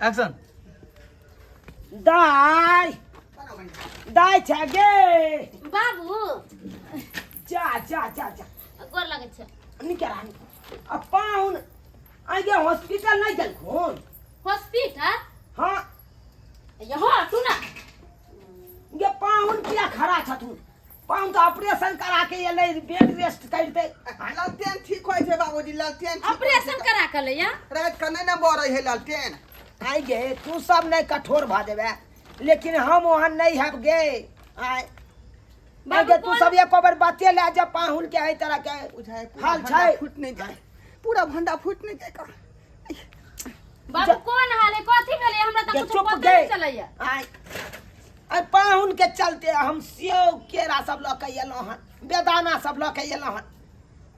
Action. दाय दाय छै गे। बाबू। जा जा जा जा। गोर लगै छै। निकल आ आ पाहुन आइ गे, हॉस्पिटल नहि गेलखुन? हॉस्पिटल? हाँ। यहाँ तू ना। गे पाहुन किया खड़ा छथुन? पाहुन तऽ ऑपरेशन करा के एलै, बेड रेस्ट करतै। लालटेन ठीक होइ छै बाबूजी, लालटेन ठीक होइ छै। ऑपरेशन करा के लैया। राति के नहि ने बरै है लालटेन। आइ गे, तू सब नहि कठोर भऽ जेबे, लेकिन हम ओहन नहि हैब गे। आइ आइ गे, तू सब एको बेर बाते लए जा पाहुन के, एहि तरह के बुझाय पूरा हाल भंडा छै। फूट नहि जाय, पूरा भंडा फूट नहि जाय का। बाबू, कोन हाल है? कथी भेलै? हमरा तऽ गे, कुछो चुप पते गे। नहि चलैया। आइ आइ पाहुन के चलते हम सेव केरा सब लऽ के एलहुँ हन, बेदाना सब लऽ के एलहुँ हन।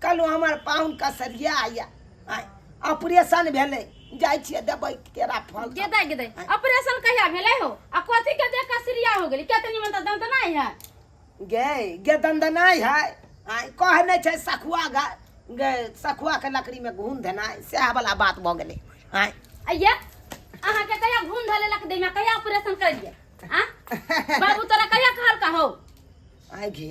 कहलहुँ हमर पाहुन कसरिया आइया, आइ ऑपरेशन भेलै, जाइ छियै देबै केरा फल सब। गेदाय गेदाय, ऑपरेशन कहिया भेलै हो आ कथी के देख के सिरिया हो गेली? केतनी मन तऽ दंदनाइ है। गे गे, दंदनाइ है। आइ कह नहि छै सखुआ गा गे, सखुआ के लकड़ी में घून देनाइ, सएह वाला बात भऽ गेलै। आइ आइया अहाँ के कहिया घून धले लक देमे? कहिया ऑपरेशन करिए आ बाबू, तोरा कहिया कहल का हो? आइ घे,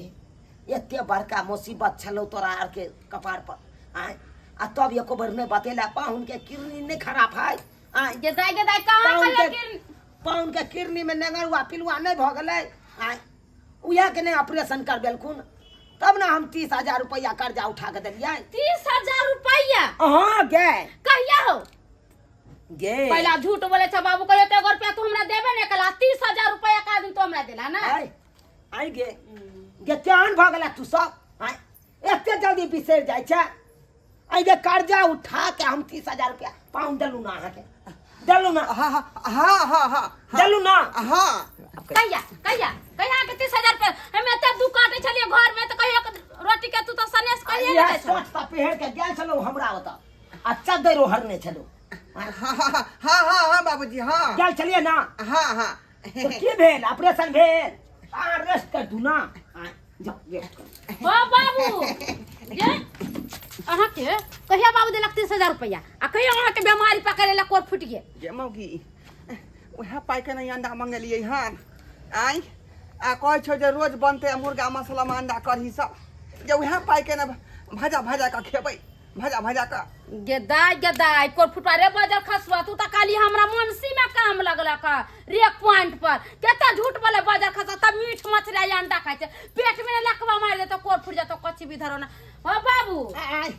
एते बड़का मुसीबत छलौ तोरा आरके कपार पर, आइ आ तब एको बेर नहि बतेला। पाहुन के किडनी नहि खराब है? आइ गेदाय गेदाय, कहाँ पाहुन कहिया के किरण पाहुन के किडनी में नेंगरुआ पिलुआ नहि भऽ गेलै? आइ उएह के नहि ऑपरेशन करबेलखुन तब ने हम 30,000 रुपैआ कर्जा उठा के देलियै। 30,000 रुपैआ? हाँ गे। कहिया हो? गे। पहला झूठ बोले छे बाबू, कहियो तो एगो रुपया तू हमरा देबे नहीं कला, 30,000 रुपया का दिन तू हमरा देला ना? आइ आइ गे गे, केहन भऽ गेला तू सब? आइ एते जल्दी बिसरि जाइ छै? आइ गे, कर्जा उठा के हम 30,000 रुपया पाउन देलहुँ ना? अहाँके देलहुँ ना? हाँ हाँ हाँ हाँ हाँ। देलहुँ ना? हाँ। कहिया कहिया कहिया के 30,000 रुपया? हम एते दुख काटे छलिए घर में, तो कहिया के रोटी के तू तो सनेस कहिया इएह नहीं दै छला। सोच तऽ पहिर के गेल छलहुँ हमरा ओतऽ आ चद्दर ओढ़ने छलहुँ। हाँ हाँ हाँ हाँ हाँ बाबूजी, हाँ। गेल छलियै ना? हाँ हाँ। तऽ की भेल? ऑपरेशन भेल, अहाँ रेस्ट कर दू ना। आँय, जाउ रेस्ट करू। ओ बाबू ये, अहाँ के कहिया बाबू देलक 30,000 रुपया आ कहिया अहाँ के बीमारी पकड़े ला कोर फूट गेल? गे मौगी, उएह पाइके नहि अंडा मंगेलियै हन आँय? आ कहै छौ जे रोज बनतै मुर्गा मसलामे अंडा कढ़ी सब, जे उएह पाइके ने भजा भजा कऽ खेबै, भजा भजा कऽ। गेदाय गेदाय, कोर फुटवा रे, बजर खसुआ, तू तऽ काली हमरा मनसी में काम लगलक ह, रे पॉइंट पर केते झूठ बोले बजर खसुआ। तब मीट मछली आ अंडा खाइ छै, पेट में लकवा मारि देतो, कोर फुट जेतो, कच्ची भी धरो ना हो बाबू। आँय।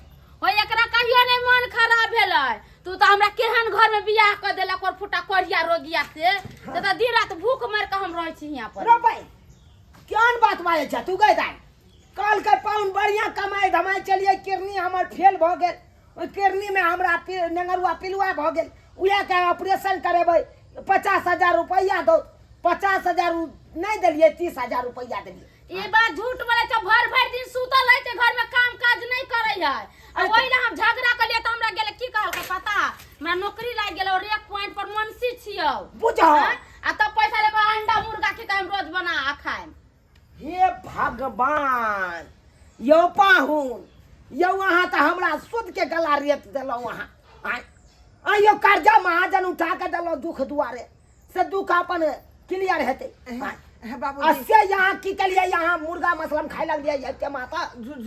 हो, एकरा कहियो नहीं मन खराब भेलै। तू तऽ हमरा केहन घर में बियाह कऽ देलक, कोर फुटा कोरिया रोगिया से से तऽ दिन रात भूख मरि कऽ हम रहै छी हियाँ पर। रे भाई, केहन बात बाजै छै तू गै दाइ? कहलकै पाहुन बढ़िआँ कमाइ धमाइ चलियै, किडनी हमर फेल भऽ गेल, ओहि किडनीमे हमरा नेंगरुआ पिलुआ भऽ गेल, उएहके ऑपरेशन करेबै, 50,000 रुपैआ दौ। 50,000 नहि देलियै, 30,000 रुपैआ देलियै। ई बात झूठ बोले छै, भर भर दिन सुतल रहै छै, घर में काम काज नहीं करे है। आ ओहि ला हम झगड़ा कलिए तऽ हमरा गेलै की कहलकै पता? हमरा नौकरी लागि गेल और एक पॉइंट पर मुंशी छियौ। बुझह। आँय? आ तब पैसा लेके अंडा मुर्गा की हम रोज बना आ खाएम। हे भगवान, यौ पाहुन यौ, अहाँ तऽ हमरा शुद्ध के गला रेत देलहुँ अहाँ। आँय आँय यौ, कर्जा महाजन उठा के देलहुँ दुख दुआरे से दुख अपन क्लियर हेतै। आँय, हे आ बाबूजी। से यहाँ की केलियै? यहाँ मुर्गा मसलम खाय लगलियै एते माता।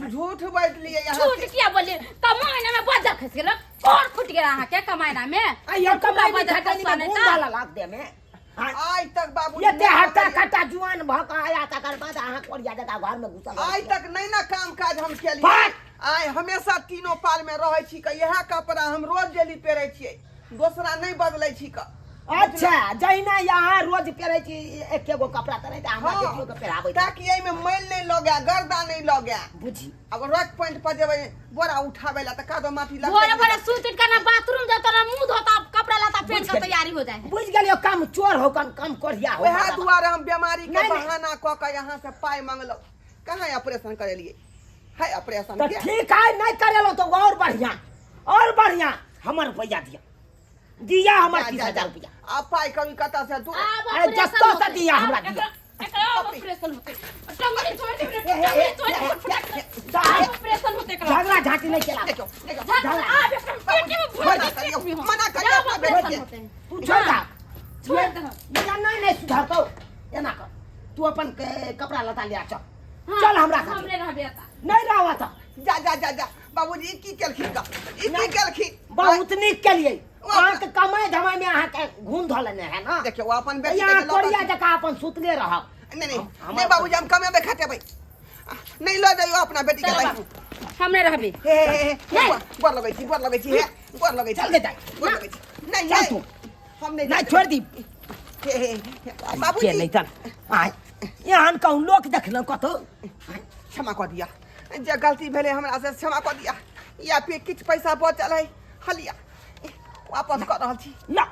झूठ बाजलियै यहाँ। झूठ किया बोलिए? कमाइना में बजर खसि गेल, और फुटि गेल अहाँके कमाइना में। आँय यौ, कमाइ बजर खटनी खसुआ में नहि घूम तऽ। डाला लाग दे में। आँय, आइ तक बाबूजी एते नहि हट्टा कहलियै। कट्टा जुआन भऽ कऽ आया, तकर बाद अहाँ कोरिया जकाँ घर में घुसल रहै आइ छियै। तक नहि ने काम काज हम केलियै। भाग! आइ हमेशा तीनो पाल में रहै छी के इएह कपड़ा हम रोज डेली पहिरै छियै, दोसरा नहि बदलै छी के। अच्छा, जहिना यहाँ रोज पहिरै छी एके गो कपड़ा, तेनाहिते हमरा बेटियो के पहिराबै। ताकि एहिमे मैल नहि लगै, गर्दा नहि लगै। बुझी। आब रॉक पॉइंट पर जेबै बोरा उठाबै ला तऽ कादो माटी लगतै। भोरे भोरे सुति उठि के ना बाथरूम जाता ना मुंह धोता, कपड़ा लत्ता पहन के तैयारी हो जाए है। बुझि गेलियो, कम चोर हो, कम कम कोढ़िया हो। वएह बाबा। दुआरे हम बीमारी के नहीं, नहीं। बहाना कऽ के यहाँ से पाइ मंगलहुँ। कहाँ ऑपरेशन करेलियै है ऑपरेशन तऽ के? ठीक है, नहि करेलहुँ तऽ और बढ़िया, और बढ़िया। हमर रुपैआ दिया, दिया हमर जा, तीस जा, हजार जा। रुपैआ। आब पाइ कभी कतऽ से तू आब अरे ऑपरेशन जतऽ से होतै। दिया, आब हमरा दिया। एकरा ऑपरेशन होतै। टंगड़ी तोड़ि देबै रे, टंगड़ी तोड़ि देबै, फुटा। दाइ। ऑपरेशन होतै एकरा। झगड़ा झांटी नहीं केला। देखियौ, देखियौ। झगड़ा आब एकरा पेटे में भरि मना दे, करियौ, पेट में हम। मना करियौ आब अपना ऑपरेशन बेटीके। होतै। तू छोड़ दा। छोड़ दे। बेटा नहीं नहीं सुधरतौ, एना कर तू अपन कपड़ा लत्ता ले आ चल। हाँ, चल हमरा साथे। हमरे रहबे एतऽ। नहीं रहवा त। जा जा जा जा बाबूजी, ई की केलखिन ग? ई की केलखिन? बहुत नीक केलिए। ओ अहाँके कमाई धमाई में अहाँके घूम धऽ लेने है ना। देखियौ, ओ अपन बेटी के यहाँ जे लऽ कोरिया कऽ- जकाँ अपन सुतले रहब। नहीं नहीं हमर- नहीं बाबूजी, हम कमेबै खटेबै, नहीं लऽ जाइयौ अपना बेटी के। चल दाइ। बाबू, हमरे रहबे। हे हे हे हे, गोर लगै छी, गोर लगै छी, हे गोर लगै छी। चल गे दाइ। गोर लगै छी। नहीं चल नहीं तू। हम नहीं नहीं जाते। छोड़ दी। हे हे हे, के बाबूजी। नहीं तन आय एहन कहूँ लोक देखलहुँ कतौ। क्षमा कऽ दिया, जे गलती भेलै हमरा से क्षमा कऽ दिया। या फिर किछु पैसा बचल है, हलिया वापस कऽ रहल छी। ला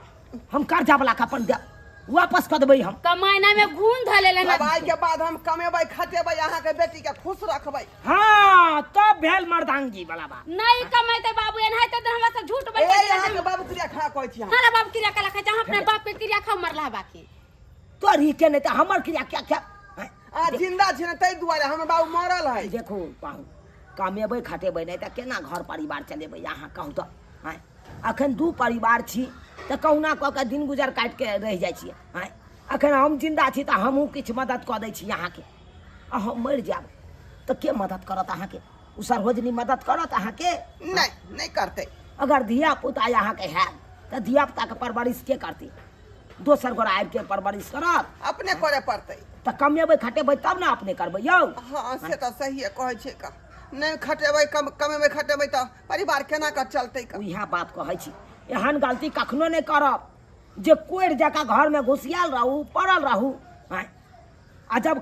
हम कर्जा वाला के अपन देब, वापस कऽ देबै हम। कमाइना में घून धऽ लेले ना। अब आइ के बाद हम कमेबै खटेबै, अहाँके बेटी के खुश रखबै। हाँ तब भेल मर्दांगी वाला बात। नहीं कमाइते बाबू, एनाहिते तऽ हमरा से झूठ बोल ए के। अहाँके बाबू क्रिया खा कहै छी हम। हमरा बाबू क्रिया कला खाइ छै? अहाँ अपने बाप के क्रिया खा मरला बाकी। तोरी के नहीं तऽ हमर क्रिया क्या क्या आँय? आ जिंदा छी ने ताहि दुआरे, हमर बाबू मरल है। देखू पाहुन, कमेबै खटेबै नहि तऽ केना घर परिवार चलेबै अहाँ कहू तऽ? आँय, अखन दू परिवार छी तऽ कहुना कऽ के दिन गुजर काटि के रहि जाइ छियै। आँय, अखन हम जिंदा छी तऽ हमहूँ किछु मदद कऽ दै छी अहाँके, आ हम मरि जायब तऽ के मदद करत अहाँके? ओ सरोजनी मदद करत अहाँके? नहीं नहीं करतै। अगर धिया पुता अहाँके हैत तऽ धिया पुताके परवरिश के करतै? दोसर गोरा आबि के परवरिश करत? अपने करे पड़तै। तऽ कमेबै खटेबै तब ने अपने करबै यौ। हाँ से तऽ सहिए कहै छै का, नहि खटेबै, कम कमेबै खटेबै तऽ परिवार केना कऽ चलतै का? इएह बात कहै छी, एहन गलती कखनो नहि करब जे कोरि जकाँ घरमे घुसियाल रहू, पड़ल रहू। आँय, आ जब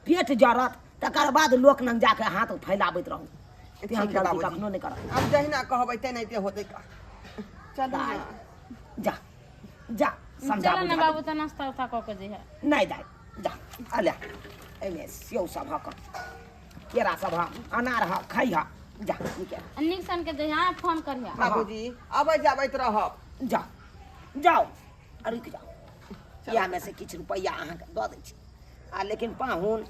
पेट जरत तकर बाद लोक लग जाके हाथ फैलाबैत रहू, ठीक तेहन है गलती बाबूजी। कखनो नहि करब। आब जहिना कहबै तेनाहिते होतै का, चलू दाइ, ने। जा जा, समझा चल ने बुझा बाबू, तऽ नाश्ता उस्ता कऽ के जइहे। नहि दाइ, जा अले, एहिमे सेव सब हक, केरा सब ह, अनार ह, खैह, जा निकल। आ नीक सन के जइहे, हाँ, फोन करिहे। बाबूजी, अबै जाबैत रहब। जा जाओ आ रुकि जाओ, इएहमे से किछु रुपैआ अहाँके दऽ दै छी। आ लेकिन पाहुन,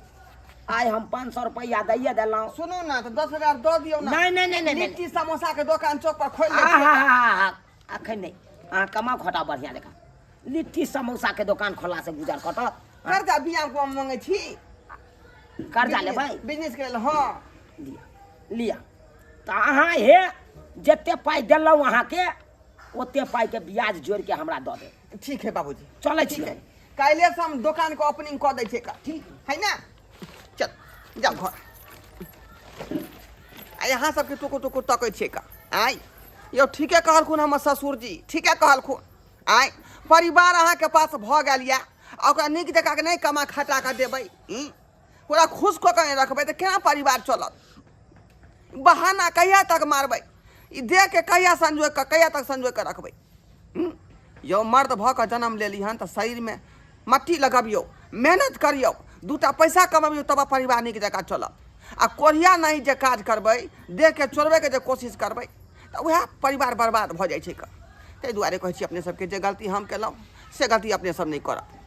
आइ हम 500 रुपैआ दैए देलहुँ। सुनू ने, तऽ 10,000 दऽ दियौ ने। नहि नहि नहि नहि नहि। लिट्टी समोसा के दोकान चौक पर खोलि लै छियै। आहा, अखन नहि, अहाँ कमाउ खटाउ बढ़िआँ जकाँ, लिट्टी समोसाके दोकान खोललासँ गुजर कटत? कर्जा बिया को मंगै छी। कर्जा लेबै? बिजनेस के लेल, हाँ। लिअ लिअ, तऽ अहाँ हे जते पाइ देलहुँ अहाँके, ओते पाइके ब्याज जोड़िके हमरा दऽ देब। ठीक है बाबूजी। चलै ठीक छी। है, काल्हि से हम दोकान के ओपनिंग कऽ दै छियै का। ठीक है ना? चल जाउ घर। आ यहाँ सबके टुकुर टुकुर तकै छियै का? आँय यौ, ठीके कहलखुन हमर ससुरजी, ठीके कहलखुन। आँय, परिवार अहाँके पास भऽ गेल यऽ आ ओकरा नीक जकाँ नहि कमा खटा कऽ देबै, ओकरा खुश कऽ कऽ नहि रखबै तऽ केना परिवार चलत? बहाना कहिया तक मारबै? ई देहके कहिया संजोग कऽ, कहिया तक संजोग कऽ रखबै? यौ, मर्द भऽ कऽ जन्म लेली हन तऽ शरीरमे मट्टी लगबियौ, मेहनत करियौ, दूटा पैसा कमबियौ, तब परिवार नीक जकाँ चलत। आ कोढ़िया नहि जे काज करबै, देहके चोरबैके जे कोशिश करबै तऽ उएह परिवार बर्बाद भऽ जाइ छै। ताहि दुआरे कहै छी अपने सबके, जे गलती हम केलहुँ से गलती अपने सब नहि करब।